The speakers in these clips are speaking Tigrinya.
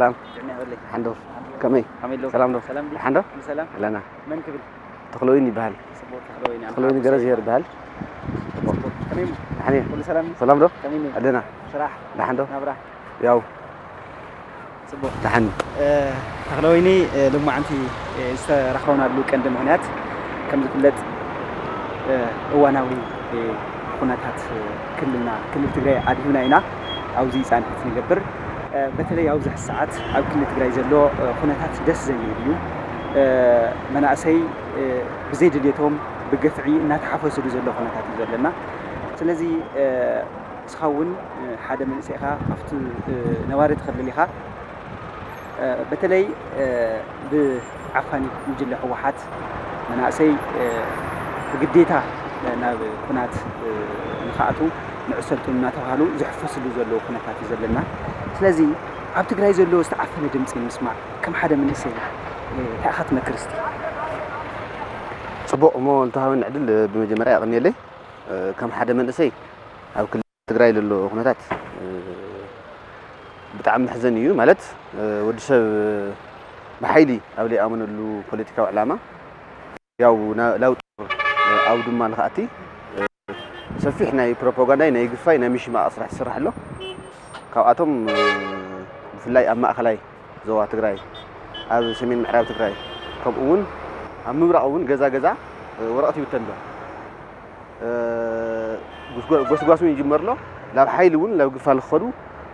ሰላም። ጥዕና ይሃበለይ። ሓንዶ። ከመይ? ከመይ ኣለዉ? ሰላም ዶ? ሰላም ድዩ? ሓንዶ? ኩሉ ሰላም? ኣለና። መን ክብል? ተኽለወይኒ ይበሃል። ጽቡቕ፣ ተኽለወይኒ። ተኽለወይኒ ኣምሓ ገረዝሄር ይበሃል። ጽቡቕ። ከመይ እሞ? ደሓን እየ። ኩሉ ሰላም? ሰላም ዶ? ከመይ እሞ? ኣለና። ስራሕ? ደሓን ዶ? ናብራ? ያው። ጽቡቕ። ደሓን። እ፣ ተኽለወይኒ፣ እ፣ ሎማዓንቲ፣ እ፣ ዝተራኸብናሉ ቀንዲ ምኽንያት ከም ዝፍለጥ፣ እ፣ እዋናዊ፣ እ፣ ኩነታት፣ እ፣ ክልልና፣ ክልል ትግራይ ኣድሂብና ኢና ኣብዚ ጻንሒት ንገብር። እ፣ በተለይ ኣብዚ ሰዓት ኣብ ክልል ትግራይ ዘሎ፣ እ፣ ኩነታት ደስ ዘይብል እዩ። እ፣ መናእሰይ፣ እ፣ ብዘይ ድሌቶም ብግፍዒ እናተሓፈሱሉ ዘሎ ኩነታት እዩ ዘለና። ስለዚ፣ እ፣ ንስኻ እውን፣ እ፣ ሓደ መንእሰይ ኢኻ፣ ካብቲ፣ እ፣ ነባሪ ትኽልል ኢኻ። እ፣ በተለይ፣ እ፣ ብዓፋኒ ጉጅለ ህወሓት መናእሰይ፣ እ፣ ብግዴታ፣ እ፣ ናብ ኩናት፣ እ፣ ንኽኣትዉ ንዕሰልቶም እናተባህሉ ዝሕፈስሉ ዘለዉ ኩነታት እዩ ዘለና። ስለዚ ኣብ ትግራይ ዘሎ ዝተዓፈነ ድምፂ ንምስማዕ ከም ሓደ መንእሰይ፣ እ፣ እንታይ ኢኻ ትመክር እስቲ? ጽቡቕ እሞ፣ ልተዋህበኒ ዕድል፣ እ፣ ብመጀመርያ የቐንየለይ። እ፣ ከም ሓደ መንእሰይ ኣብ ክልል ትግራይ ዘሎ ኩነታት፣ እ፣ ብጣዕሚ መሕዘኒ እዩ። ማለት፣ እ፣ ወዲ ሰብ፣ እ፣ ብሓይሊ ኣብ ዘይኣመነሉ ፖለቲካዊ ዕላማ፣ ያው ና-፣ ላውጦር፣ እ፣ ኣውድማ ንኽኣቲ፣ እ፣ ሰፊሕ ናይ ፕሮፓጋንዳይ ናይ ግፋይ ናይ ምሽማቕ ስራሕ ይስራሕ ኣሎ። ካብኣቶም፣ እ፣ ብፍላይ ኣብ ማእኸላይ ዞባ ትግራይ፣ ኣብ ሰሜን ምዕራብ ትግራይ፣ ከምኡ እውን ኣብ ምብራቕ እውን ገዛ ገዛ፣ እ፣ ወረቐት ይብተን ኣሎ። እ፣ ጎስጓ-፣ ጎስጓስ እውን ይጅመር ኣሎ። ላብ ሓይሊ እውን ላብ ግፋ ንክኸዱ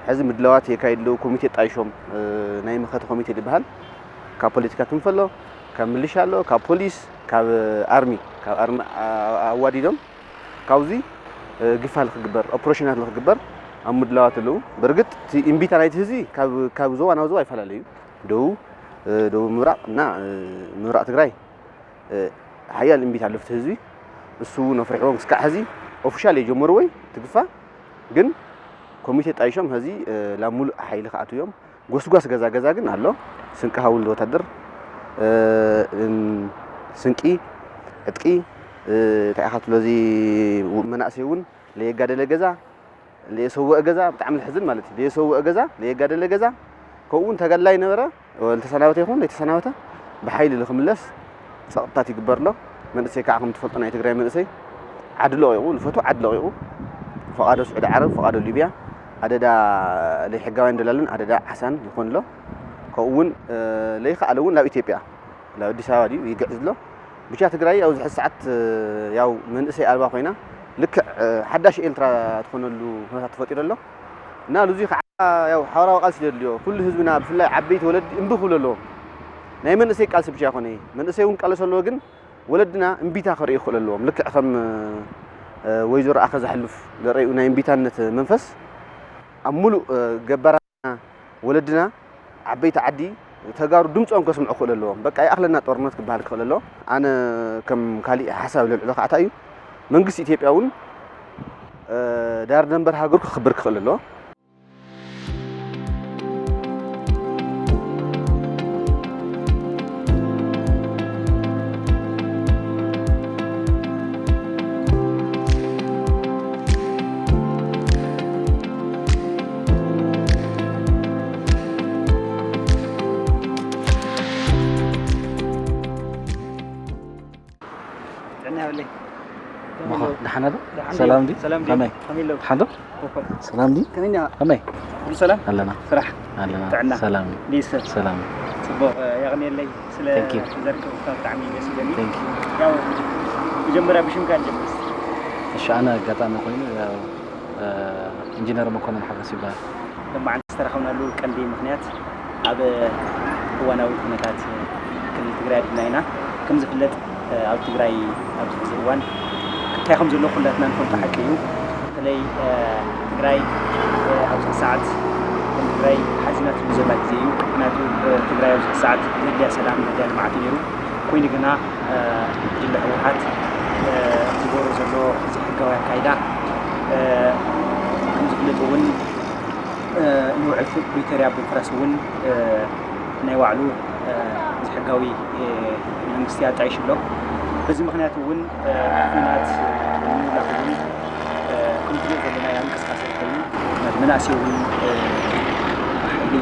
ሕዚ ምድላዋት የካይዱ ኣለዉ። ኮሚቴ ጣይሾም፣ እ፣ ናይ መኸተ ኮሚቴ ዝበሃል ካብ ፖለቲካ ክንፈ ኣሎ፣ ካብ ምልሻ ኣሎ፣ ካብ ፖሊስ፣ ካብ ኣርሚ፣ ካብ ኣርሚ ኣ-፣ ኣዋዲዶም ካብዚ፣ እ፣ ግፋ ንክግበር፣ ኦፕሬሽናት ንክግበር ኣብ ምድላዋት ኣለዉ። በርግጥ እቲ እምቢታ ናይቲ ህዝቢ ካብ፣ ካብ ዞባ ናብ ዞባ ይፈላለ እዩ። ደቡብ፣ እ፣ ደቡብ ምብራቕ እና፣ እ፣ ምብራቕ ትግራይ፣ እ፣ ሓያል እምቢታ ኣሎ ኣብቲ ህዝቢ። እሱ እውን ኣፍሪሕዎም ክስካዕ ሕዚ ኦፊሻል የጀመርዎ እዩ እቲ ግፋ። ግን ኮሚቴ ጣይሾም ሕዚ፣ እ፣ ላብ ሙሉእ ሓይሊ ክኣትዉ እዮም። ጎስጓስ ገዛ ገዛ ግን ኣሎ። ስንቂ ሃውል ወታደር፣ እ፣ እም፣ ስንቂ፣ ዕጥቂ፣ እ፣ እንታይ ኢኻ ትብሎ፣ እዚ መናእሰይ እውን ለየጋደለ ገዛ፣ ለየሰወአ ገዛ፣ ብጣዕሚ ዘሕዝን ማለት እዩ። ለየሰወአ ገዛ፣ ለየጋደለ ገዛ፣ ከምኡ እውን ተጋድላይ ነበረ፣ ዝተሰናበተ ይኹን ለይተሰናበተ ብሓይሊ ንክምለስ ጸቕጥታት ይግበር ኣሎ። መንእሰይ ከዓ ከም ትፈልጦ ናይ ትግራይ መንእሰይ ዓዲ ለቒቑ፣ ንፈትዎ ዓዲ ለቒቑ፣ ፈቓዶ ስዑዲ ዓረብ፣ ፈቓዶ ሊብያ፣ ኣደዳ ለይሕጋውያን ደላልን ኣደዳ ዓሳን ይኾን ኣሎ። ከምኡ እውን፣ እ፣ ለይከኣለ እውን ናብ ኢትዮጵያ፣ ናብ ኣዲስ ኣበባ ድዩ ይግዕዝ ኣሎ። ብቻ ትግራይ ኣብዚ ሕዚ ሰዓት፣ እ፣ ያው መንእሰይ ኣልባ ኮይና፣ ልክዕ፣ እ፣ ሓዳሽ ኤርትራ ትኾነሉ ኩነታት ተፈጢሩ ኣሎ። እና እዚ ከዓ ያው ሓበራዊ ቃልሲ ዘድልዮ፣ ኩሉ ህዝብና ብፍላይ ዓበይቲ ወለዲ እምቢ ክብሉ ኣለዎም። ናይ መንእሰይ ቃልሲ ብቻ ኣይኮነ፣ መንእሰይ እውን ክቃለስ ኣለዎ፣ ግን ወለድና እምቢታ ከርእዩ ክኽእሉ ኣለዎም። ልክዕ ከም፣ እ፣ ወይዘሮ ኣኸ ዘሕልፍ ዘርእዩ ናይ እምቢታነት መንፈስ ኣብ ሙሉእ፣ እ፣ ገባራትና፣ ወለድና፣ ዓበይቲ ዓዲ፣ ተጋሩ ድምፆም ከስምዑ ክኽእሉ ኣለዎም። በቃ ይኣኽለና ጦርነት ክበሃል ክኽእል ኣለዎ። ኣነ ከም ካሊእ ሓሳብ ለልዕሎ ከዓ እንታይ እዩ፣ መንግስቲ ኢትዮጵያ እውን፣ እ፣ ዳር ደንበር ሃገሩ ክኽብር ክኽእል ኣለዎ። ጥዕና ይሃበለይ። መኾ፣ ደሓን ዶ? ደሓን ሰላም ድዩ? ድዩ? ሰላም ድዩ? ከመይ? ከመይ ኣለዉ? ደሓን ዶ? ኮኾብ። ሰላም ድዩ? ከመይ እኒኣ? ከመይ? ኩሉ ሰላም? ኣለና። ስራሕ? ኣለና። ጥዕና? ሰላም። ድዩ ሰብ? ሰላም። ጽቡቕ፣ እ፣ የቕንየለይ ስለ Thank you። ተዘርክብካ ብጣዕሚ ደስ ኢለኒ። Thank you። ያው መጀመርያ ብሽምካ ንጀምር እስቲ። እሺ፣ ኣነ ኣጋጣሚ ኮይኑ ያው፣ እ፣ ኢንጂነር መኮንን ሓጎስ ይበሃል። ሎማዓንቲ ዝተረኸብናሉ ቀንዲ ምኽንያት ኣብ እዋናዊ ኩነታት ክልል ትግራይ ኣድና ኢና። ከም ዝፍለጥ፣ ኣብ ትግራይ ኣብዚ ሕዚ እዋን እንታይ ከም ዘሎ ኩላትና ንፈልጦ ሓቂ እዩ። በተለይ፣ ትግራይ ኣብዚ ሰዓት ከም ትግራይ ሓዚናትሉ ዘላ ግዜ እዩ። ምክንያቱ፣ ትግራይ ኣብዚ ሰዓት ዘድልያ ሰላም፣ ዘድልያ ልምዓት እዩ ነይሩ። ኮይኑ ግና፣ ጉጅለ ህወሓት ዝገብሮ ዘሎ ዘይሕጋዊ ኣካይዳ፣ ከም ዝፍለጥ እውን፣ ንውዕል ፕሪቶርያ ብምፍራስ እውን፣ ናይ ባዕሉ፣ ዘይሕጋዊ መንግስቲ ኣጣይሹ ኣሎ። በዚ ምኽንያት እውን፣ ኲናት ንምምላኽ እውን፣ ከም ትሪኦ ዘለና ኢና ምንቅስቃስ ኮይኑ፣ መናእሰይ እውን፣ ብሓይሊ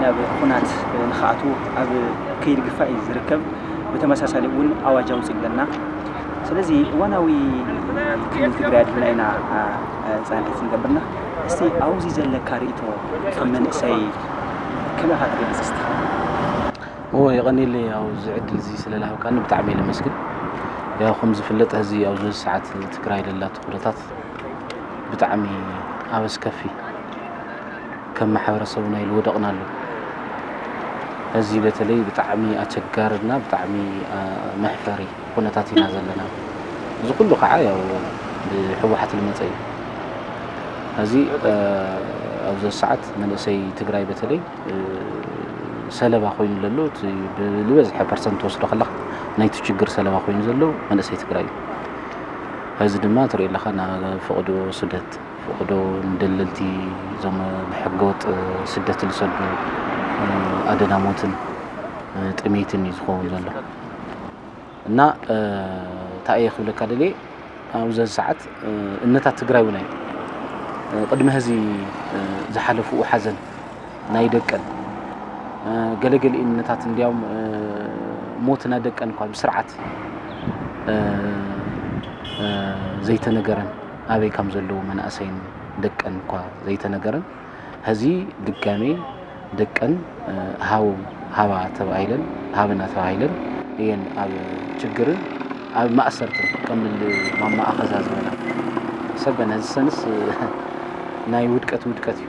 ናብ ኹናት ንኽኣትዉ ኣብ ከይዲ ግፋ እዩ ዝርከብ። ብተመሳሳሊ እውን ኣዋጅ ኣውፂኡ ኣለና። ስለዚ እዋናዊ ክልል ትግራይ ኣድልና ኢና ፃንሒት ንገብርና። እስቲ ኣብዚ ዘለካ ርእይቶ ከም መንእሰይ ከመይ ኢኻ ትገልፅ እስቲ? እዎ፣ የቐንየለይ፣ ያው እዚ ዕድል እዚ ስለዝሃብካኒ ብጣዕሚ እየ ለመስግን። ያው ከም ዝፍለጥ ሕዚ ኣብዚ ሰዓት ትግራይ ለላቶ ኩነታት ብጣዕሚ ኣብ ኣስከፊ ከም ማሕበረሰብ ናይ ልወደቕናሉ። ሕዚ በተለይ ብጣዕሚ ኣቸጋርና ብጣዕሚ መሕፈሪ ኩነታት ኢና ዘለና። እዚ ኩሉ ከዓ ያው ብሕወሓት ልመፀ እዩ። ሕዚ ኣብዚ ሰዓት መንእሰይ ትግራይ በተለይ ሰለባ ኮይኑ ዘሎ እቲ ብዝበዝሐ ፐርሰንት ትወስዶ ከለካ ናይቲ ችግር ሰለባ ኮይኑ ዘሎ መንእሰይ ትግራይ እዩ። ሕዚ ድማ ትሪኦ ኣለካ ናብ ፈቕዶ ስደት ፈቕዶ ንደለልቲ እዞም ብሕገወጥ ስደት ዝሰዱ ኣደና ሞትን ጥሜትን እዩ ዝኸውን ዘሎ። እና እንታይ እየ ክብለካ ደልየ ኣብዚ ሰዓት እነታት ትግራይ እውን እዩ ቅድሚ ሕዚ ዝሓለፍኡ ሓዘን ናይ ደቀን ገለገለ እነታት እንዲያውም ሞትና ደቀን እኳ ብስርዓት ዘይተነገረን ኣበይ ከም ዘለዉ መናእሰይን ደቀን እኳ ዘይተነገረን ሕዚ ድጋሜ ደቀን ሃቡ ሃባ ተባሂለን ሃብና ተባሂለን እየን ኣብ ችግርን ኣብ ማእሰርትን ከም ማማ ኣኸዛ ዝበላ ሰበን ሕዚ ሰንስ ናይ ውድቀት ውድቀት እዩ።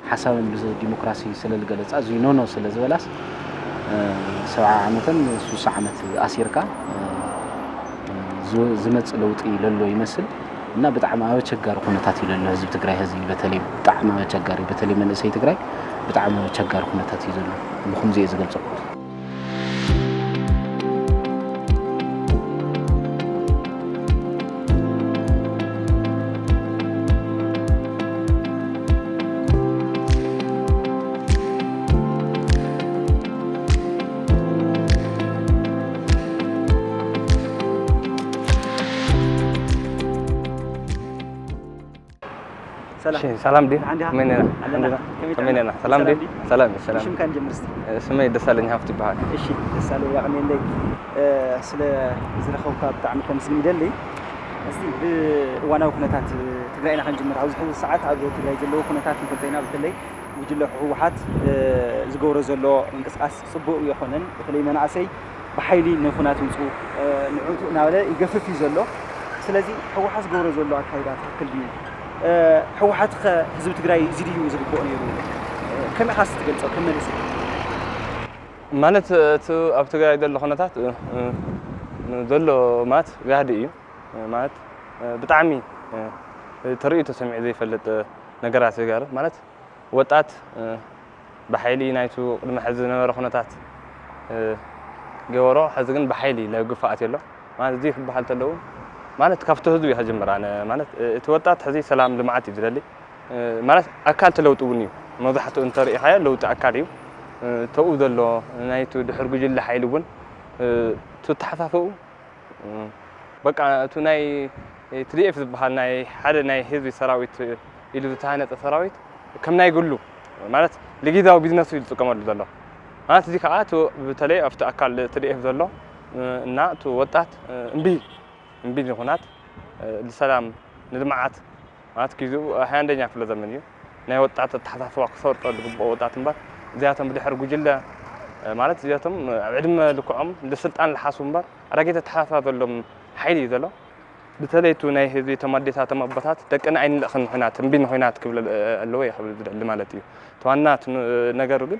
ሓሳበን ብዲሞክራሲ ስለ ዝገለፃ እዙይ ኖኖ ስለ ዝበላስ ሰብዓ ዓመተን ሱሳ ዓመት ኣሲርካ ዝመፅእ ለውጢ ለሎ ይመስል እና ብጣዕሚ ኣብ ኣቸጋሪ ኩነታት እዩ ለሎ ህዝቢ ትግራይ። ህዝቢ በተለይ ብጣዕሚ ኣብ ኣቸጋሪ በተለይ መንእሰይ ትግራይ ብጣዕሚ ኣብ ኣቸጋሪ ኩነታት እዩ ዘሎ። ብኹምዚ እየ ዝገልፆ። ሰላም። ሰላም ዲ ደሓን ዲኻ? ከመይ ነና? ኣለና። ከመይ ከመይ ነና? ጥዕና? ሰላም ዲ ሰላም ዲ? ሰላም ሰላም። ሽምካ ንጀምር እስቲ። ስመይ ደሳለኝ ሃፍቱ ይበሃል። እሺ፣ ደሳለኝ የቐንየለይ ስለ ዝረኸብካ ብጣዕሚ ከመስግን ይደሊ። እስቲ ብእዋናዊ ኩነታት ትግራይና ክንጅምር። ኣብዚ ሕዚ ሰዓት ኣብ ትግራይ ዘለዎ ኩነታት ንፈልጦ ኢና። በተለይ ጉጅለ ህወሓት ዝገብሮ ዘሎ ምንቅስቃስ ፅቡቅ ይኾነን። በተለይ መናእሰይ ብሓይሊ ንኹናት ይውፅኡ ንዑ እናበለ ይገፍፍ እዩ ዘሎ። ስለዚ ህወሓት ዝገብሮ ዘሎ ኣካይዳ ትኽክል ድዩ? ህወሓት ከ ህዝቢ ትግራይ እዚ ድዩ ዝግብኦ ነይሩ? ከመይ ኢኻስ ትገልፆ ከም መንእሰይ? ማለት እቲ ኣብ ትግራይ ዘሎ ኩነታት ዘሎ ማለት ጋህዲ እዩ። ማለት ብጣዕሚ ተርእዩ ተሰሚዑ ዘይፈልጥ ነገራት ይገርም ማለት ወጣት ብሓይሊ ናይቱ ቅድሚ ሕዚ ዝነበረ ኩነታት ገበሮ ሕዚ ግን ብሓይሊ ለግፋኣት የሎ ማለት እዚ ክበሃል ተለዉ ማለት ካብቲ ህዝቢ እዩ ከጀምር ኣነ ማለት እቲ ወጣት ሕዚ ሰላም ልምዓት እዩ ዝደሊ ማለት ኣካል እቲ ለውጢ እውን እዩ መብዛሕትኡ እንተርኢኻዮ ለውጢ ኣካል እዩ ተብኡ ዘሎ ናይቱ ድሕር ጉጅለ ሓይሊ እውን እቲ ተሓሳሰቡ በቃ እቲ ናይ ትዲኤፍ ዝበሃል ናይ ሓደ ናይ ህዝቢ ሰራዊት ኢሉ ዝተሃነፀ ሰራዊት ከም ናይ ግሉ ማለት ልጊዛዊ ቢዝነሱ እዩ ዝጥቀመሉ ዘሎ ማለት እዚ ከዓ በተለይ ኣብቲ ኣካል ትዲኤፍ ዘሎ እና እቲ ወጣት እምቢ እምቢ ንኹናት ንሰላም ንልምዓት ማለት ጊዜኡ ሃያ ኣንደኛ ክፍለ ዘመን እዩ ናይ ወጣት ኣተሓሳስባ ክሰርጦ ዝግብኦ ወጣት እምበር እዚኣቶም ብድሕር ጉጅለ ማለት እዚኣቶም ኣብ ዕድመ ልክዖም ንስልጣን ዝሓስቡ እምበር ኣረጊት ኣተሓሳስባ ዘሎም ሓይሊ እዩ ዘሎ። ብተለይ እቱ ናይ ህዝቢ እቶም ኣዴታቶም ኣቦታት ደቅና ኣይንልእኽን ንኹናት እምቢ ንኹናት ክብል ኣለዎ እየ ክብል ዝደሊ ማለት እዩ። እቲ ዋና እቲ ነገሩ ግን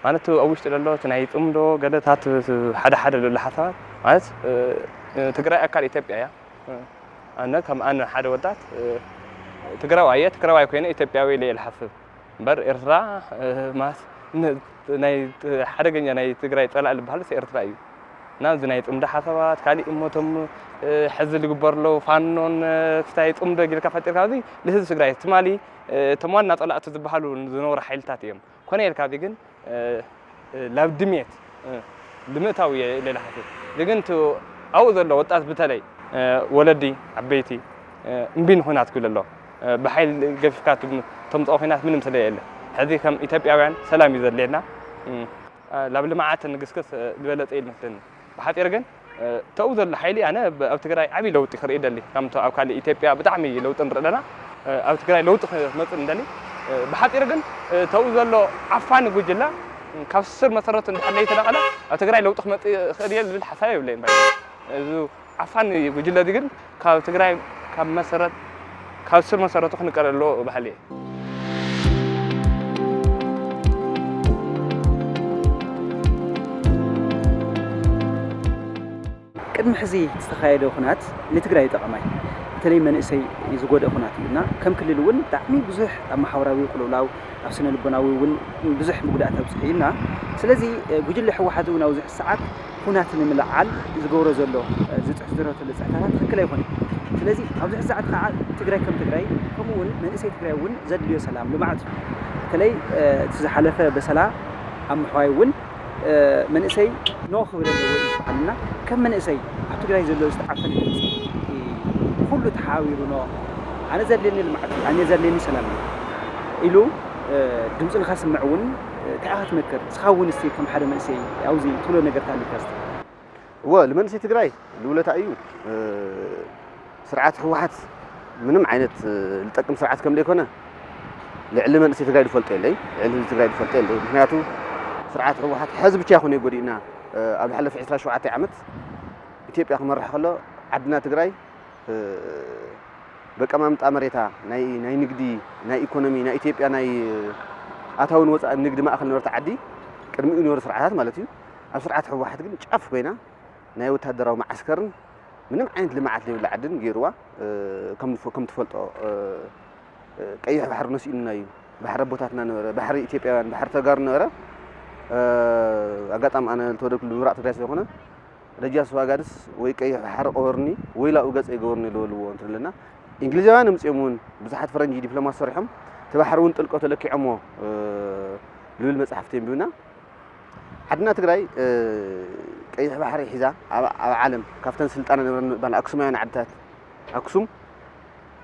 ማለት ኣብ ውሽጢ ዘሎ እቲ ናይ ፅምዶ ገለታት ሓደ ሓደ ዘሎ ሓሳባት ማለት ትግራይ ኣካል ኢትዮጵያ እያ። ኣነ ከም ኣነ ሓደ ወጣት ትግራዋይ እየ ትግራዋይ ኮይነ ኢትዮጵያዊ ኢለ እየ ዝሓስብ እምበር ኤርትራ ማለት ናይ ሓደገኛ ናይ ትግራይ ፀላኢ ዝበሃልስ ኤርትራ እዩ እና እዚ ናይ ፅምዶ ሓሳባት ካሊእ እሞ እቶም ሕዚ ዝግበር ኣለዉ ፋኖን ክስታይ ፅምዶ ጌርካ ፈጢርካ እዚ ንህዝቢ ትግራይ ትማሊ እቶም ዋና ፀላእቱ ዝበሃሉ ዝነበሩ ሓይልታት እዮም ኮነ ኢልካ እዚ ግን ላብ ድሜት ንምእታው እየ ኢለ ዝሓስብ እዚ ግን ኣብኡ ዘሎ ወጣት ብተለይ ወለዲ ዓበይቲ እምቢ ንኹናት ክብል ኣሎ ብሓይሊ ገፊፍካ ተምፅኦ ኩናት ምንም ስለ የለ ሕዚ ከም ኢትዮጵያውያን ሰላም እዩ ዘድልየና። እም፣ እ፣ ላብ ልምዓት ንግስግስ፣ እ፣ ዝበለጸ እዩ ዝመስለኒ። ብሓጺር ግን፣ እ፣ ተኡ ዘሎ ሓይሊ ኣነ ብ-፣ ኣብ ትግራይ ዓብዪ ለውጢ ክርኢ ደሊ። ከምቶ ኣብ ካልእ ኢትዮጵያ ብጣዕሚ ለውጢ ንርኢ ኣለና። እ፣ ኣብ ትግራይ ለውጢ ክመጽእ ንደሊ። እ፣ ብሓጺር ግን፣ እ፣ ተኡ ዘሎ ዓፋኒ ጉጅለ፣ እ፣ ካብ ስር መሰረቱ እንድሕር ለይተነቐለ ኣብ ትግራይ ለውጢ ክመጽእ ይኽእል እየ ዝብል ሓሳብ የብለይን። ባይ፣ እዚ ዓፋኒ ጉጅለ እዚ ግን ካብ ትግራይ ካብ መሰረት፣ ካብ ስር መሰረቱ ክንቀል ኣለዎ በሃሊ እየ። ቅድሚ ሕዚ ዝተኻየደ ኩናት ንትግራይ ጠቐማይ፣ በተለይ መንእሰይ ዝጎድእ ኩናት እዩ እና ከም ክልል እውን ብጣዕሚ ብዙሕ ኣብ ማሕበራዊ ቅልውላው፣ ኣብ ስነ ልቦናዊ እውን ብዙሕ ምጉዳእት ኣብፅሑ እዩ እና ስለዚ፣ እ፣ ጉጅለ ህወሓት እውን ኣብዚ ሰዓት ኩናት ንምልዓል ዝገብሮ ዘሎ፣ እ፣ ዝፅሕፍ ዘሎ ዘሎ ፀሕታታት ትኽክል ኣይኮነን። ስለዚ ኣብዚ ሕዚ ሰዓት ከዓ ትግራይ ከም ትግራይ ከምኡ እውን መንእሰይ ትግራይ እውን ዘድልዮ ሰላም ልምዓት እዩ። በተለይ፣ እ፣ እቲ ዝሓለፈ በሰላ ኣብ ምሕዋይ እውን፣ እ፣ መንእሰይ ኖ ክብል ኣለዎ እዩ ዝበሃል እና ከም መንእሰይ ኣብ ትግራይ ዘሎ ዝተዓፈነ ድምፂ፣ እ፣ ኩሉ ተሓባቢሩ ኖ ኣነ ዘድልየኒ ልምዓት እዩ፣ ኣነ ዘድልየኒ ሰላም እዩ ኢሉ፣ እ፣ ድምፁ ንኸስምዕ እውን፣ እ፣ እንታይ ኢኻ ትመክር? ንስኻ እውን እስቲ ከም ሓደ መንእሰይ ኣብዚ ትብሎ ነገር ታሊካ እስቲ። እወ፣ ንመንእሰይ ትግራይ ልውለታ እዩ። እ፣ ስርዓት ህወሓት ምንም ዓይነት፣ እ፣ ዝጠቅም ስርዓት ከም ዘይኮነ ልዕሊ መንእሰይ ትግራይ ዝፈልጦ የለይ፣ ልዕሊ ህዝቢ ትግራይ ዝፈልጦ የለይ። ምክንያቱ ስርዓት ህወሓት ሕዚ ብቻ ይኮነ ጎዲእና፣ እ፣ ኣብ ዝሓለፈ ዕስራ ሸውዓተ ዓመት ኢትዮጵያ ክመርሕ ከሎ ዓድና ትግራይ፣ እ፣ በቀማምጣ መሬታ ናይ፣ ናይ ንግዲ፣ ናይ ኢኮኖሚ፣ ናይ ኢትዮጵያ ናይ ኣታውን ወፃእን ንግዲ ማእኸል ነበርት ዓዲ ቅድሚኡ ነበሩ ስርዓታት ማለት እዩ። ኣብ ስርዓት ህወሓት ግን ጫፍ ኮይና ናይ ወታደራዊ መዓስከርን ምንም ዓይነት ልምዓት ዘይብላ ዓድን ገይርዋ። እ፣ ከም ንፎ-፣ ከም ትፈልጦ፣ እ፣ እ፣ ቀይሕ ባሕሪ ነሲኡና እዩ። ባሕሪ ኣቦታትና ነበረ፣ ባሕሪ ኢትዮጵያውያን፣ ባሕሪ ተጋሩ ነበረ። እ፣ ኣጋጣሚ ኣነ ዝተወለድኩሉ ምብራቕ ትግራይ ስለዝኾነ ደጃስ ዋጋድስ ወይ ቀይሕ ባሕሪ ቅበሩኒ ወይ ላኡ ገጸይ ግበሩኒ ልበልዎ እንተለና፣ እንግሊዛውያን ኣምጺኦም እውን ብዙሓት ፈረንጂ ዲፕሎማት ሰሪሖም፣ እቲ ባሕሪ እውን ጥልቀቱ ለኪዖሞ፣ እ፣ ልብል መጽሓፍቲ የንቢብና። ዓድና ትግራይ፣ እ፣ ቀይሕ ባሕሪ ሒዛ ኣብ፣ ኣብ ዓለም ካብተን ስልጣነ ነበረን ምባል ኣክሱማውያን ዓድታት፣ ኣክሱም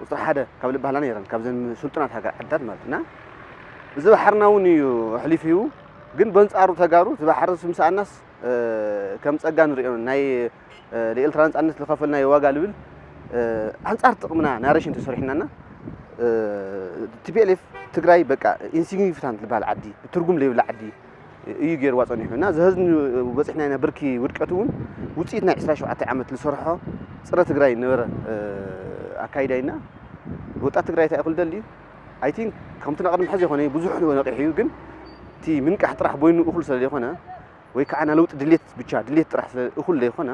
ቁጽሪ ሓደ ካብ ዝበሃላ ነይረን፣ ካብዘን ስልጡናት ሃገር ዓድታት ማለት እና፣ እዚ ባሕርና እውን እዩ ኣሕሊፉ ሂቡ። ግን በንጻሩ ተጋሩ እቲ ባሕሪ ምስ ሰኣናስ፣ እ፣ ከም ጸጋ ንሪኦ። ናይ፣ እ፣ ንኤርትራ ነጻነት ዝኸፈልናዮ ዋጋ ልብል፣ እ፣ ኣንጻር ጥቕምና ናሬሽን ተሰሪሕናና፣ እ፣ ቲ ፒ ኤል ኤፍ ትግራይ በቃ ኢንሲግኒፊካንት ዝበሃል ዓዲ፣ ትርጉም ዘይብላ ዓዲ እዩ ገይርዋ ጸኒሑ እና ዘሕዝን በጺሕና ኢና ብርኪ ውድቀቱ እውን ውጽኢት ናይ ዕስራ ሸውዓተ ዓመት ዝሰርሖ ጸረ ትግራይ ነበረ፣ እ፣ ኣካይዳ ኢና። ወጣት ትግራይ እንታይ እዩ ክብል ደልዩ? ኣይ ቲንክ ከምቲ ናይ ቅድሚ ሕዚ ዘይኮነ ብዙሕ ነቒሑ እዩ፣ ግን እቲ ምንቃሕ ጥራሕ በይኑ እኹል ስለ ዘይኮነ ወይ ከዓ ናይ ለውጢ ድሌት ብቻ ድሌት ጥራሕ ስለ እኹል ዘይኮነ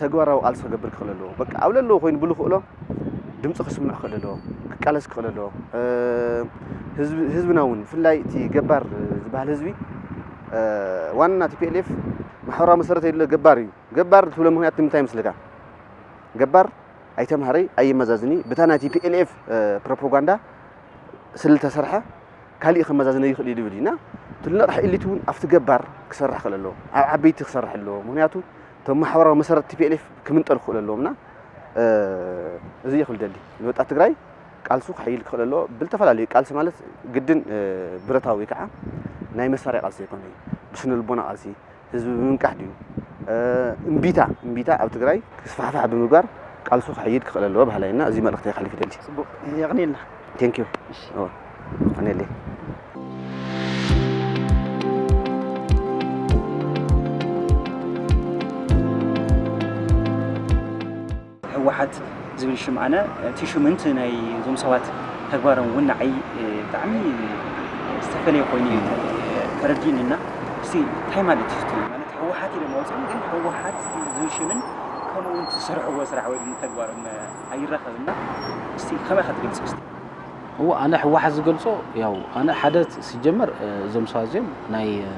ተግባራዊ ቃልሲ ክገብር ክኽእል ኣለዎ። በቃ ኣብ ለለዎ ኮይኑ ብልኽእሎ ድምፂ ክስምዕ ክኽእል ኣለዎ፣ ክቃለስ ክኽእል ኣለዎ። እ፣ ህዝቢ፣ ህዝብና እውን ብፍላይ እቲ ገባር ዝበሃል ህዝቢ፣ እ፣ ዋና ቲ ፒ ኤል ኤፍ ማሕበራዊ መሰረት የድሎ ገባር እዩ። ገባር ትብሎ ምኽንያት ንምንታይ ይመስለካ? ገባር ኣይተምሃረይ፣ ኣይመዛዝኒ፣ ብታ ናይ ቲ ፒ ኤል ኤፍ፣ እ፣ ፕሮፓጋንዳ ስለ ዝተሰርሐ ካሊእ ከመዛዝነ ይኽእል እዩ ዝብል እዩ። እና እቲ ልነቕሕ ኤሊት እውን ኣብቲ ገባር ክሰርሕ ክኽእል ኣለዎ፣ ኣብ ዓበይቲ ክሰርሕ ኣለዎ። ምኽንያቱ እቶም ማሕበራዊ መሰረት ቲ ፒ ኤል ኤፍ ክምንጠሉ ክኽእሉ ኣለዎም። እና፣ እ፣ እዚ እየ ክብል ደሊ። ንወጣት ትግራይ ቃልሱ ክሕይል ክኽእል ኣለዎ። ብልተፈላለዩ ቃልሲ ማለት ግድን፣ እ፣ ብረታዊ ወይ ከዓ ናይ መሳርያ ቃልሲ ኣይኮነ እዩ። ብስነ ልቦና ቃልሲ፣ ህዝቢ ብምንቃሕ ድዩ? እ፣ እምቢታ፣ እምቢታ ኣብ ትግራይ ክስፋሕፋሕ ብምግባር ቃልሱ ክሕይል ክኽእል ኣለዎ በሃላይ እና እዚ መልእኽቲ ከሕልፍ ይደሊ። ጽቡቕ፣ የቕንየልና። ቴንክ ዩ። እሺ። እወ፣ የቐንየለይ። ህወሓት ዝብል ሽም ኣነ፣ እቲ ሽምን እቲ ናይ እዞም ሰባት ተግባሮም እውን ንዓይ፣ እ፣ ብጣዕሚ ዝተፈለየ ኮይኑ እዩ ተ-፣ ተረዲኡኒ እና፣ እስቲ እንታይ ማለት እዩ እቲ ማለት ህወሓት ኢሎም ኣውፅኦም፣ ግን ህወሓት ዝብል ሽምን ከምኡ እውን እቲ ዝሰርሕዎ ስራሕ ወይ ድማ ተግባሮም ኣይራኸብና። እስቲ ከመይ ኢኻ ትገልጾ እስቲ? እወ፣ ኣነ ህወሓት ዝገልጾ፣ ያው፣ ኣነ ሓደ ሲጀመር፣ እ፣ እዞም ሰባት እዚኦም ናይ፣ እ፣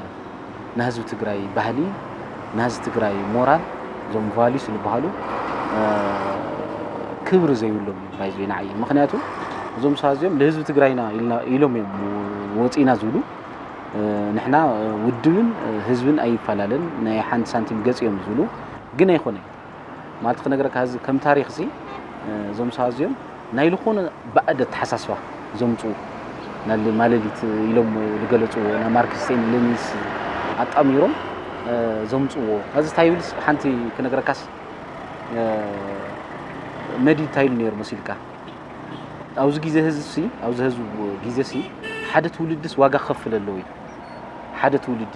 ናይ ህዝቢ ትግራይ ባህሊ፣ ናይ ህዝቢ ትግራይ ሞራል፣ እዞም ቫሊዩስ ዝበሃሉ፣ እ፣ ክብሪ ዘይብሎም እዮም ባይዘ ንዓይ። ምኽንያቱ እዞም ሰባት እዚኦም ንህዝቢ ትግራይና ኢልና፣ ኢሎም እዮም ወፂና ዝብሉ። እ፣ ንሕና፣ እ፣ ውድብን፣ እ፣ ህዝብን ኣይፈላለን፣ ናይ ሓንቲ ሳንቲም ገፅ እዮም ዝብሉ፣ ግን ኣይኮነን። ማለት ክነግረካ፣ እዚ ከም ታሪኽ እዚ፣ እ፣ እዞም ሰባት እዚኦም ናይ ዝኾነ ባዕድ ኣተሓሳስባ ዘምፅኡ፣ ናል ማለሊት ኢሎም ዝገለፅዎ ና ማርክስ ሌኒንስ ኣጣሚሮም ዘምፅዎ። እዚ እንታይ ይብልስ ሓንቲ ክነግረካስ መዲ እንታይ ኢሉ ነይሩ መሲልካ? ኣብዚ ግዜ ህዝብ ሲ ኣብዚ ህዝብ ግዜ ሲ ሓደ ትውልድስ ዋጋ ክኸፍል ኣለዎ እዩ። ሓደ ትውልዲ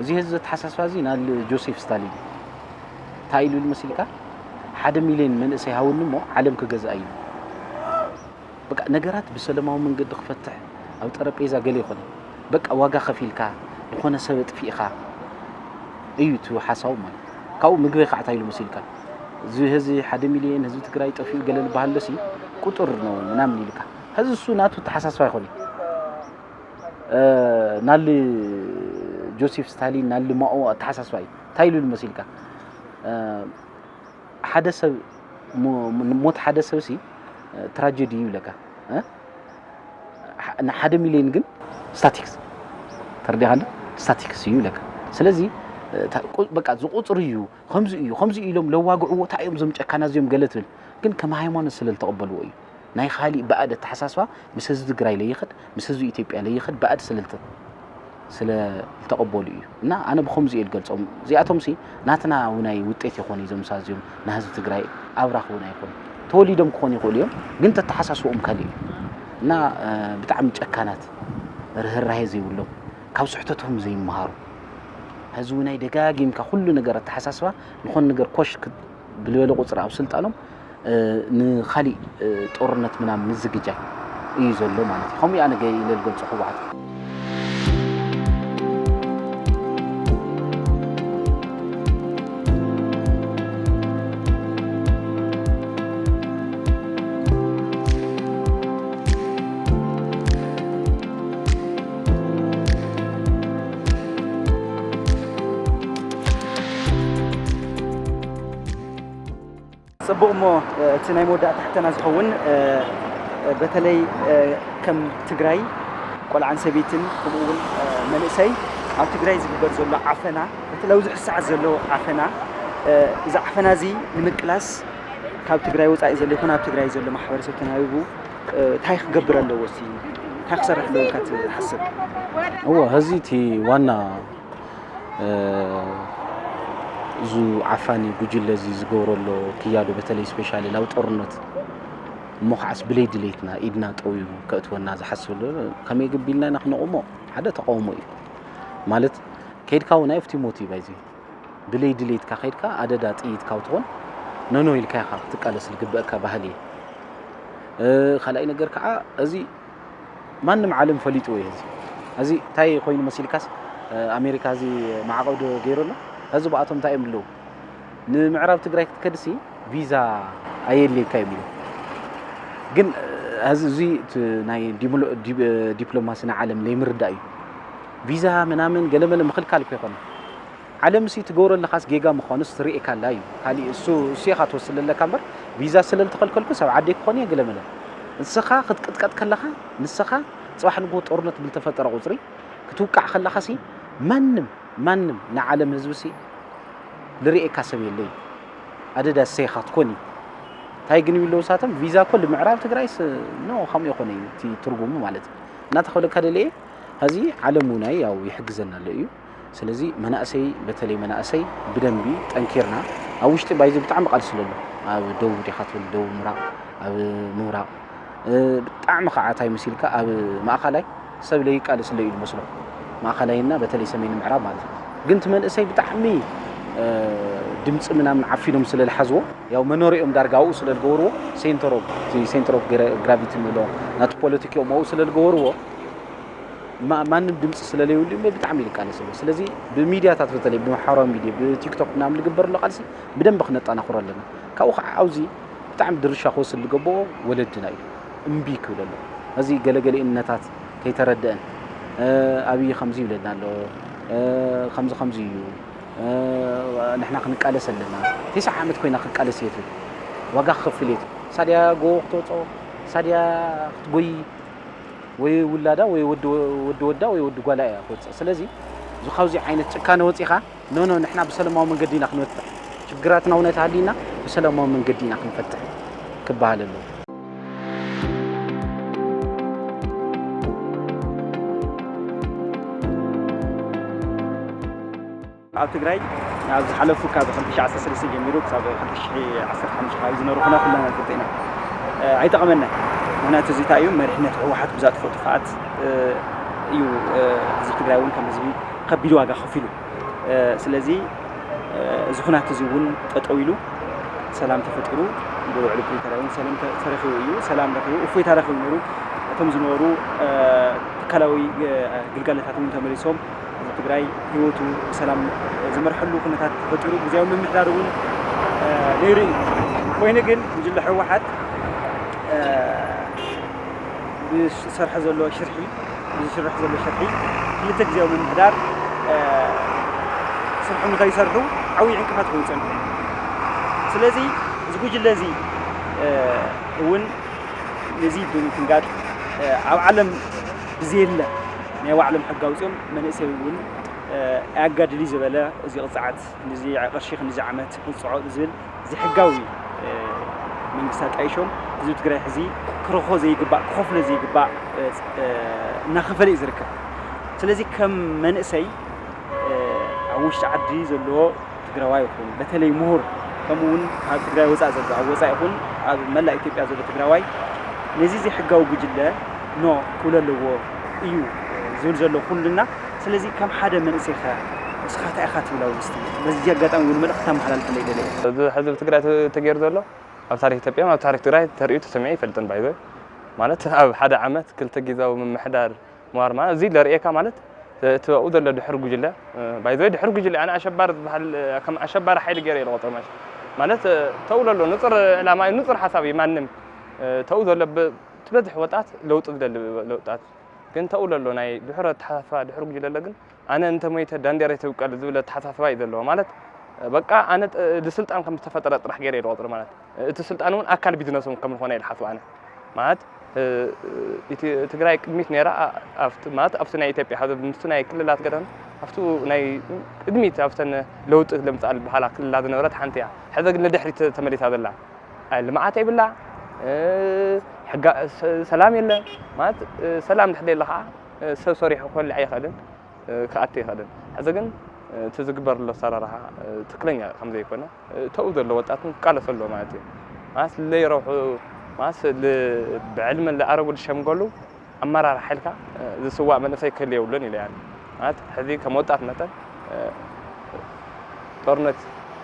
እዚ ህዝብ ዘተሓሳስባ እዚ ናል ጆሴፍ ስታሊን እንታይ ኢሉ ይብል መሲልካ? ሓደ ሚልዮን መንእሰይ ሃውኒ እሞ ዓለም ክገዝኣ እዩ። በቃ ነገራት ብሰለማዊ መንገዲ ክፈትሕ ኣብ ጠረጴዛ ገለ ይኾነ በቃ ዋጋ ከፊልካ ዝኾነ ሰብ ኣጥፊእኻ እዩ እቲ ሓሳቡ ማለት ካብኡ ምግበይ ከዓ እንታይ ኢሉ መሲልካ? እዚ ህዚ ሓደ ሚልዮን ህዝቢ ትግራይ ጠፊኡ ገለ ዝበሃል ሲ ቁጥር ነው ምናምን ኢልካ ህዚ እሱ ናቱ ተሓሳስባ ይኾነ ናል ጆሴፍ ስታሊን ናል ማኦ ኣተሓሳስባ እዩ እንታይ ኢሉ መሲልካ ሓደ ሰብ ሞት ሓደ ሰብ ሲ ትራጀዲ እዩ ይብለካ ሓደ ሚሊዮን ግን ስታቲክስ ተረዲኻ ስታቲክስ እዩ ይብለካ ስለዚ በቃ ዝቁፅር እዩ ከምዚ እዩ ከምዚ ኢሎም ለዋግዕዎ እንታይ እዮም ዞም ጨካና እዚኦም ገለ ትብል ግን ከም ሃይማኖት ስለ ዝተቐበልዎ እዩ ናይ ካሊእ ባእድ ኣተሓሳስባ ምስ ህዝቢ ትግራይ ለይኸድ ምስ ህዝቢ ኢትዮጵያ ለይኸድ ባእድ ስለ ስለ ዝተቐበሉ እዩ እና ኣነ ብኸምዚ እየ ዝገልፆም እዚኣቶም ሲ ናትና ውናይ ውጤት ይኾኑ እዞም ሳዝዮም ንህዝቢ ትግራይ ኣብራኽ እውን ኣይኮኑ ተወሊዶም ክኾኑ ይኽእሉ እዮም ግን ተተሓሳስቦኦም ካልእ እዩ እና ብጣዕሚ ጨካናት ርህራሄ ዘይብሎም ካብ ስሕተቶም ዘይመሃሩ ህዝቢ ናይ ደጋጊምካ ኩሉ ነገር ኣተሓሳስባ ዝኾነ ነገር ኮሽ ብልበለ ቁፅሪ ኣብ ስልጣኖም ንካሊእ ጦርነት ምናምን ምዝግጃይ እዩ ዘሎ ማለት እዩ ከምኡ ኣነ ገ ኢለ ዝገልፆ ህወሓት ፅቡቕ እሞ እቲ ናይ መወዳእታ ሕተና ዝኸውን በተለይ ከም ትግራይ ቆልዓን ሰበይትን ከምኡ እውን መንእሰይ ኣብ ትግራይ ዝግበር ዘሎ ዓፈና በተለይ ኣብዚ ሕዚ ሰዓት ዘሎ ዓፈና እዚ ዓፈና እዚ ንምቅላስ ካብ ትግራይ ወፃኢ ዘሎ ይኹን ኣብ ትግራይ ዘሎ ማሕበረሰብ ተናቢቡ እንታይ ክገብር ኣለዎ ሲ እንታይ ክሰርሕ ኣለዎ ኢልካ ትሓስብ? እወ ህዚ እቲ ዋና እዚ ዓፋኒ ጉጅለ እዚ ዝገብሮ ኣሎ ክያዶ በተለይ ስፔሻሊ ናብ ጦርነት እሞ ከዓስ ብለይ ድሌትና ኢድና ጠውዩ ከእትወና ዝሓስብ ኣሎ ከመይ ግቢልና ኢና ክነቑሞ ሓደ ተቃውሞ እዩ ማለት ከይድካ እውን ኣይ ኦፍቲ ሞት እዩ ባይዚ ብለይ ድሌትካ ከይድካ ኣደዳ ጥይት ካብ ትኾን ኖኖ ኢልካ ኢኻ ክትቃለስ ዝግበእካ ባህሊ እዩ ካልኣይ ነገር ከዓ እዚ ማንም ዓለም ፈሊጥዎ እዩ እዚ እዚ እንታይ ኮይኑ መሲልካስ ኣሜሪካ እዚ ማዕቐብ ዶ ገይሩ ኣሎ እዚ ብኣቶም እንታይ እዮም ኣለዉ ንምዕራብ ትግራይ ክትከድሲ ቪዛ ኣየድልየካ እዮም ኢሉ ግን እዚ ናይ ዲፕሎማሲ ናይ ዓለም ለይምርዳእ እዩ ቪዛ ምናምን ገለመለ ምኽልካል እኮ ይኮነ ዓለም ሲ ትገብሮ ኣለኻስ ጌጋ ምዃኑስ ትርእየካ ኣላ እዩ። ካሊእ እሱ እሱ ኢኻ ትወስድ ዘለካ እምበር ቪዛ ስለ ልተኸልከልኩስ ኣብ ዓደይ ክኾን እየ ገለ መለ። ንስኻ ክትቅጥቀጥ ከለኻ ንስኻ ጽባሕ ንግሆ ጦርነት ብልተፈጠረ ቁጽሪ ክትውቃዕ ከለኻ ሲ ማንም ማንም ንዓለም ህዝቢ ሲ ልርእየካ ሰብ የለ እዩ። ኣደዳ እሰይ ኢኻ ትኮን እዩ። እንታይ ግን ይብለው ንሳቶም ቪዛ እኮ ልምዕራብ ትግራይስ ኖ ከምኡ የኾነ እዩ እቲ ትርጉሙ ማለት እዩ። እናተኸብለካ ደለየ ሀዚ ዓለም ውናይ ያው ይሕግዘና ኣሎ እዩ። ስለዚ መናእሰይ በተለይ መናእሰይ ብደንቢ ጠንኪርና ኣብ ውሽጢ ባይዚ ብጣዕሚ ቃልሲ ዘሎ ኣብ ደቡብ ዲኻ ትብል ደቡብ ምራቕ ኣብ ምብራቕ ብጣዕሚ ከዓ እንታይ መሲልካ ኣብ ማእኸላይ ሰብ ለይቃለስ ኣሎ እዩ ዝመስሎ ማእኸላይና በተለይ ሰሜን ምዕራብ ማለት እዩ ግን እቲ መንእሰይ ብጣዕሚ ድምፂ ምናምን ዓፊኖም ስለ ዝሓዝዎ ያው መኖሪኦም ዳርጋ ኣብኡ ስለ ዝገበርዎ center of gravity ንብሎ ናቲ ፖለቲክኦም ኣብኡ ስለ ዝገበርዎ ማንም ድምፂ ስለለይብሉ እምበር ብጣዕሚ እዩ ዝቃለስ ዘሎ ስለዚ ብሚድያታት በተለይ ብማሕበራዊ ሚድያ ብቲክቶክ ምናምን ዝግበር ኣሎ ቃልሲ ብደንቢ ክነጠናኽሮ ኣለና ካብኡ ከዓ ኣብዚ ብጣዕሚ ድርሻ ክወስድ ዝገበኦ ወለድና እዩ እምቢ ክብል ኣሎ እዚ ገለገሊእነታት ከይተረደአን ኣብይ ከምዚ ይብለና ኣሎ ከምዚ ከምዚ እዩ ንሕና ክንቃለስ ኣለና ቴስዓ ዓመት ኮይና ክቃለስ እየ ትብል ዋጋ ክኸፍል እየ ትብል ሳድያ ጎቦ ክተውፅኦ ሳድያ ክትጎይ ወይ ውላዳ ወይ ወዲ ወዳ ወይ ወዲ ጓላ እያ ክወፅእ ስለዚ እዚ ካብዚ ዓይነት ጭካነ ወፂኻ ኖኖ ንሕና ብሰለማዊ መንገዲ ኢና ክንፈትሕ ችግራትና እውን ተሃሊና ብሰለማዊ መንገዲ ኢና ክንፈትሕ ክበሃል ኣለዎ ኣብ ትግራይ ኣብ ዝሓለፉ ካብ ክልተ ሽሕ ዓሰርተ ሰለስተ ጀሚሩ ክሳብ ክልተ ሽሕ ዓሰርተ ሓሙሽተ ከባቢ ዝነበሩ ኩነታት ኩልና ንፈልጦ ኢና። እ፣ ኣይጠቐመናን። ምኽንያቱ እዚ እንታይ እዩ? መሪሕነት ህወሓት ብዘጥፍኦ ጥፍኣት፣ እ፣ እዩ፣ እ፣ ህዝቢ ትግራይ እውን ከም ህዝቢ ከቢድ ዋጋ ከፊሉ። እ፣ ስለዚ፣ እ፣ እዚ ኩናት እዚ እውን ጠጠው ኢሉ ሰላም ተፈጢሩ፣ ብውዕሊ ፕሪቶርያ እውን ሰላም ተ-፣ ተረኺቡ እዩ። ሰላም ረኺቡ፣ እፎይታ ረኺቡ ነይሩ። እቶም ዝነበሩ፣ እ፣ ትካላዊ፣ እ፣ ግልጋሎታት እውን ተመሊሶም፣ ህዝቢ ትግራይ ህይወቱ ብሰላም ዝመርሐሉ ኩነታት ተፈጢሩ፣ ግዝያዊ ምምሕዳር እውን፣ እ፣ ነይሩ እዩ። ኮይኑ ግን ጉጅለ ህወሓት፣ እ፣ ብዝሰርሖ ዘሎ ሽርሒ፣ ብዝስርሕ ዘሎ ሽርሒ ክልተ ግዝያዊ ምምሕዳር፣ እ፣ ስርሖም ንኸይሰርሑ ዓብዪ ዕንቅፋት ኮይኑ ጸኒሑ። ስለዚ እዚ ጉጅለ እዚ፣ እ፣ እውን ነዚ ብምፍንጋጥ፣ እ፣ ኣብ ዓለም ብዘየለ ናይ ባዕሎም ሕጊ ኣውፂኦም መንእሰይ እውን፣ እ፣ ኣያጋድል እዩ ዝበለ እዚ ቅፅዓት፣ ክንድዚ ቅርሺ፣ ክንድዚ ዓመት ቅፅዖ ዝብል ዘይሕጋዊ፣ እ፣ መንግስቲ ኣጣይሾም ህዝቢ ትግራይ ሕዚ ክረኽቦ ዘይግባእ፣ ክኸፍሎ ዘይግባእ፣ እ፣ እ፣ እናኸፈለ እዩ ዝርከብ። ስለዚ ከም መንእሰይ፣ እ፣ ኣብ ውሽጢ ዓዲ ዘሎ ትግራዋይ ይኹን፣ በተለይ ምሁር፣ ከምኡ እውን ካብ ትግራይ ወፃእ ዘሎ፣ ኣብ ወፃእ ይኹን ኣብ መላእ ኢትዮጵያ ዘሎ ትግራዋይ ነዚ ዘይሕጋዊ ጉጅለ ኖ ክብሎ ኣለዎ እዩ ዝብል ዘሎ ኩልና። ስለዚ ከም ሓደ መንእሰይ ኸ ንስኻ እንታይ ኢኻ ትብል ኣብዚ ውሽጢ? በዚ ኣጋጣሚ እውን መልእኽቲ ተመሓላልፈለይ ደለ እየ። እዚ ሕዚ ኣብ ትግራይ ተ-፣ ተገይሩ ዘሎ ኣብ ታሪክ ኢትዮጵያ፣ ኣብ ታሪክ ትግራይ ተርእዩ ተሰሚዑ ኣይፈልጥን። ባይዘ ማለት ኣብ ሓደ ዓመት ክልተ ግዝያዊ ምምሕዳር ምዋር ማለት እዚ ለርእየካ ማለት እቲ ኣብኡ ዘሎ ድሕር ጉጅለ፣ ባይዘ ድሕር ጉጅለ ኣነ ኣሸባሪ ዝበሃል ከም ኣሸባሪ ሓይሊ ገይረ እየ ዝቆፅሮ። ማሽ ማለት ተውሎ ኣሎ ንፁር ዕላማ እዩ፣ ንፁር ሓሳብ እዩ። ማንም ተው ዘሎ ብ-፣ ትበዝሕ ወጣት ለውጢ ዝደሊ ለውጣት ግን ተውሎ ኣሎ ናይ ድሕር ኣተሓሳስባ ድሕር ጉጅለ ኣሎ። ግን ኣነ እንተ ሞይተ ዳንዴራ ትብቀል ዝብል ኣተሓሳስባ እዩ ዘለዎ። ማለት በቃ ኣነ ጥ-፣ ንስልጣን ከም ዝተፈጠረ ጥራሕ ገይረ እየ ዝቆፅሮ። ማለት እቲ ስልጣን እውን ኣካል ቢዝነሶም ከም ዝኾነ እየ ዝሓስብ ኣነ። ማለት እ፣ እቲ ትግራይ ቅድሚት ነይራ ኣ-፣ ኣብቲ፣ ማለት ኣብቲ ናይ ኢትዮጵያ ሕዚ ምስቲ ናይ ክልላት ገደን ኣብቲ ናይ ቅድሚት ኣብተን ለውጢ ለምፅኣል በሃላ ክልላት ዝነበረት ሓንቲ እያ። ሕዚ ግን ንድሕሪት ተመሊሳ ዘላ። ኣይ፣ ልምዓት የብላ፣ እ፣ ሕጋ-፣ ሰ-፣ ሰላም የለ። ማለት እ፣ ሰላም ድሕር የለ ከዓ እ፣ ሰብ ሰሪሑ ክበልዕ ኣይኽእልን። እ፣ ክኣቱ ይኽእልን። ሕዚ ግን እ፣ እቲ ዝግበር ዘሎ ኣሰራርሓ እ፣ ትክክለኛ ከም ዘይኮነ እ፣ ተኡ ዘሎ ወጣትን ክቃለሶ ኣለዎ ማለት እዩ። ማለት ለይረብሑ ማለት ል-፣ ብዕልሚ ዝኣረጉ ዝሸምገሉ ኣመራርሓ ኢልካ እ፣ ዝስዋእ መንእሰይ ክህሉ የብሉን ኢለ እየ። ማለት ሕዚ ከም ወጣት መጠን እ፣ ጦርነት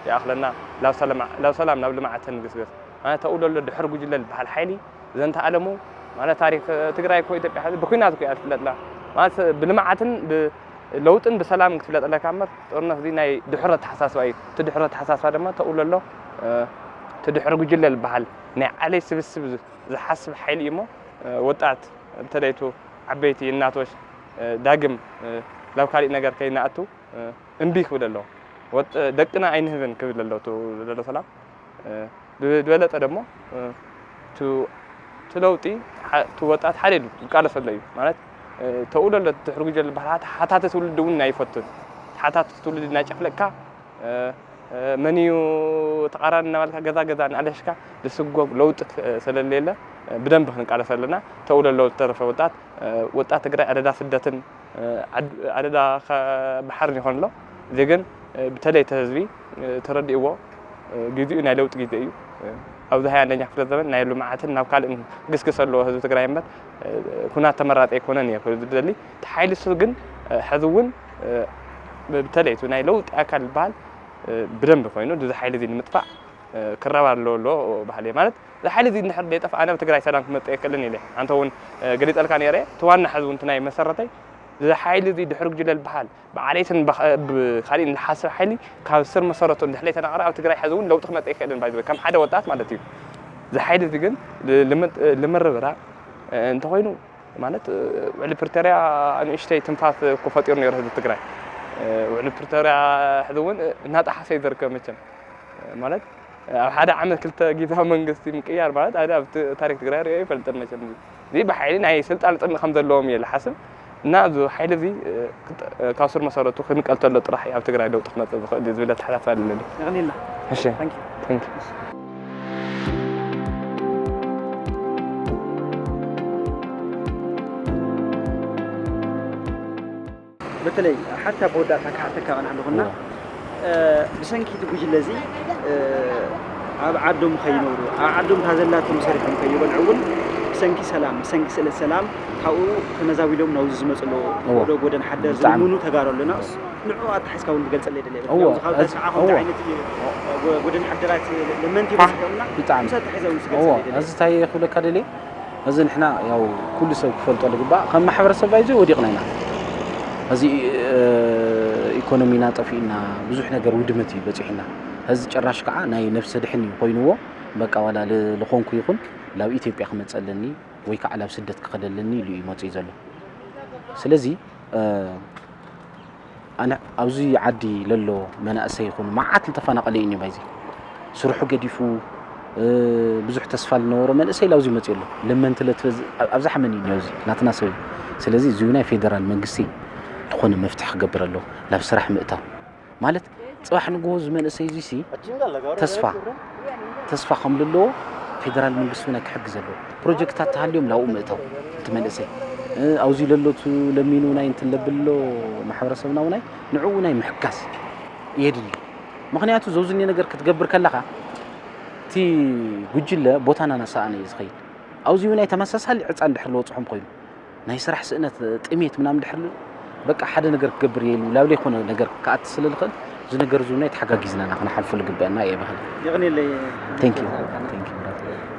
ይኣኽለና፣ ላብ ሰላም፣ ላብ ሰላም ናብ ልምዓት ንግስግስ። ማለት ተኡ ዘሎ ድሕር ጉጅለ ዝበሃል ሓይሊ ዘንተ ኣለሙ ማለት ታሪክ ትግራይ እኮ ኢትዮጵያ ሕዚ ብኩናት እኮ እያ ትፍለጥላ። ማለት ብልምዓትን ብ-፣ ለውጥን ብሰላም ክትፍለጥ ኣለካ እምበር ጦርነት እዚ ናይ ድሕሮ ኣተሓሳስባ እዩ። እቲ ድሕሮ ኣተሓሳስባ ድማ ተኡ ዘሎ እ፣ እቲ ድሕሪ ጉጅለ ዝበሃል ናይ ዓሌት ስብስብ ዝ-፣ ዝሓስብ ሓይሊ እዩ እሞ እ፣ ወጣት እንተለይቱ ዓበይቲ እናቶች እ፣ ዳግም እ፣ ናብ ካሊእ ነገር ከይንኣቱ እ፣ እምቢ ክብል ኣለዎ። ወጥ-፣ ደቅና ኣይንህብን ክብል ኣለዎ። እቲ ዘሎ ሰላም እ፣ ብ-፣ ዝበለጠ ደሞ እ፣ ቱ-፣ እቲ ለውጢ ሓ-፣ እቲ ወጣት ሓደ ኢሉ ዝቃለሰሎ እዩ። ማለት እ፣ ተኡ ዘሎ ድሕሪ ጉጅለ ዝበሃል ሓታ-፣ ሓታቲ ትውልዲ እውን ኣይፈቱን። ሓታቲ ትውልዲ እናጨፍለቅካ እ፣ እ፣ መን እዩ ተቓራኒ እናባልካ ገዛ ገዛ እናኣለሽካ ዝስጎግ ለውጢ ክ-፣ ስለሌለ እ፣ ብደንብ ክንቃለስ ኣለና። ተኡ ዘሎ ዝተረፈ ወጣት እ፣ ወጣት ትግራይ ኣደዳ ስደትን እ፣ ዓድ-፣ ኣደዳ ኸ-፣ ባሕርን ይኾን ኣሎ። እዚ ግን እ፣ ብተለይ እቲ ህዝቢ እ፣ ተረዲእዎ እ፣ ግዜኡ ናይ ለውጢ ግዜ እዩ። እ፣ ኣብዚ ሃያ ኣንደኛ ክፍለ ዘመን ናይ ልምዓትን ናብ ካልእን ክግስግስ ኣለዎ ህዝቢ ትግራይ እምበር እ፣ ኩናት ተመራፂ ኣይኮነን እየ ክብል ዝደሊ። እቲ ሓይሊ እሱ ግን እ፣ ሕዚ እውን እ፣ ብተለይ እቲ ናይ ለውጢ ኣካል ዝበሃል እ፣ ብደንብ ኮይኑ እዚ ሓይሊ እዚ ንምጥፋእ እ፣ ክረባሎ ኣሎ ባህሊ ማለት እዚ ሓይሊ እዚ እንድሕር ዘይጠፍኣ ኣነ ኣብ ትግራይ ሰላም ክመፅእ ኣይክእልን ኢለ። ኣንተ እውን እ፣ ገሊፀልካ ነይረ። እቲ ዋና ሕዚ እውን እቲ ናይ መሰረተይ እዚ ሓይሊ እዚ ድሕሪ ጉጅለ ዝበሃል ብዓሌትን ብኸ-፣ ብካሊእን ዝሓስብ ሓይሊ ካብ ስር መሰረቱ እንድሕር ዘይተናቐረ ኣብ ትግራይ ሕዚ እውን ለውጢ ክመፅእ ኣይክእልን። ባይ ዘ ወይ ከም ሓደ ወጣት ማለት እዩ። እዚ ሓይሊ እዚ ግን ል-፣ ልምድ-፣ ልምርብራ እ፣ እንተኾይኑ ማለት እ፣ ውዕሊ ፕሪቶርያ ንእሽተይ ትንፋስ እኮ ፈጢሩ ነይሩ ህዝቢ ትግራይ። እ፣ ውዕሊ ፕሪቶርያ ሕዚ እውን እ፣ እናጠሓሰ እዩ ዝርከብ መቸም። እ፣ ማለት እ፣ ኣብ ሓደ ዓመት ክልተ ግዝያዊ መንግስቲ ምቅያር ማለት ኣነ ኣብ ት-፣ ታሪክ ትግራይ ሪኦ ይፈልጥን መቸም። እዚ፣ እዚ ብሓይሊ ናይ ስልጣን ጥሚ ከም ዘለዎም እየ ዝሓስብ። እና እዚ ሓይሊ እዚ እ፣ ክጥ-፣ እ፣ ካብ ስር መሰረቱ ክንቀል ተሎ ጥራሕ እዩ ኣብ ትግራይ ለውጢ ክመፅእ ዝኽእል እዩ ዝብል ኣተሓሳስባ ኣለኒ። የቕንየልና። እሺ። ታንክ ዩ። ታንክ ዩ። በተለይ ሓንቲ ኣብ መወዳእታ ክሓተካ ቀናሕ ኣለኹና። እዎ። ብሰንኪ እቲ ጉጅለ እዚ ኣብ ዓዶም ከይነብሩ፣ ኣብ ዓዶም እታ ዘላቶም ሰሪሖም ከይበልዑ እውን ብሰንኪ ሰላም፣ ብሰንኪ ስእለት ሰላም ካብኡ ተመዛቢሎም ናብዚ ዝመፁ ኣለዉ። እዎ። ወደ ጎደን ሓደር ብጣዕሚ። ዝልምኑ ተጋሩ ኣለና። ንዑ ኣተሓዝካ እውን ትገልፀለይ ደለ። እዎ፣ ምክንያቱ ካብ እዚ ታሽዓ ከምዚ ኣዎ። ዓይነት እዩ። ጎደን ሓደራት ለመንቲ ይበፅሑ ኣለና። ብጣዕሚ። ምስ ኣተሓዛ እውን እዎ፣ ትገልፀለይ ደለ። እዚ እንታይ ክብለካ ደልየ? እዚ ንሕና ያው ኩሉ ሰብ ክፈልጦ ዝግባእ ከም ማሕበረሰብ ባይዘ ወዲቕና ኢና። እዚ ኢኮኖሚና ጠፊእና ብዙሕ ነገር ውድመት እዩ በፂሑና። እዚ ጭራሽ ከዓ ናይ ነብሰ ድሕን እዩ ኮይንዎ። በቃ ዋላ ል- ልኾንኩ ይኹን ላብ ኢትዮጵያ ክመፀለኒ ወይ ከዓ ላብ ስደት ክኸደለኒ ኢሉ እዩ መፅኡ ዘሎ። ስለዚ ኣነ ኣብዚ ዓዲ ለሎ መናእሰይ ይኹን መዓት ዝተፈናቐለ እዩ ባይዚ ስርሑ ገዲፉ ብዙሕ ተስፋ ዝነበሮ መንእሰይ ላብዚ መፅኡ ኣሎ። ለመንቲ ለትበዝ ኣብዛ ሓመን እዩ ኣብዚ ናትና ሰብ እዩ። ስለዚ እዚ ናይ ፌደራል መንግስቲ ዝኾነ መፍትሒ ክገብር ኣሎ ናብ ስራሕ ምእታው ማለት ጽባሕ ንግሆ እዚ መንእሰይ እዚ ሲ ተስፋ ተስፋ ከም ዘለዎ ፌደራል መንግስቲ እውን ክሕግዝ ኣለዎ። ፕሮጀክታት ተሃልዮም ላብኡ ምእታው እቲ መንእሰይ ኣብዚ ለሎቱ ለሚኑ ናይ እንትን ለብሎ ማሕበረሰብና ውናይ ንዕኡ ናይ ምሕጋዝ የድሊ። ምክንያቱ ዘውዝኒ ነገር ክትገብር ከለኻ እቲ ጉጅለ ቦታና ናሰኣነ እዩ ዝኸይድ። ኣብዚ እውን ናይ ተመሳሳሊ ዕፃ እንድሕር ዝበፅሖም ኮይኑ ናይ ስራሕ ስእነት ጥሜት ምናምን ድሕር በቃ ሓደ ነገር ክገብር እየ ኢሉ ናብ ዘይኮነ ነገር ክኣት ስለ ዝኽእል እዚ ነገር እዚ ናይ ተሓጋጊዝና ኢና ክንሓልፎ ዝግበአና እየ ብሃል። የቕንየለይ። Thank you. Thank you, brother.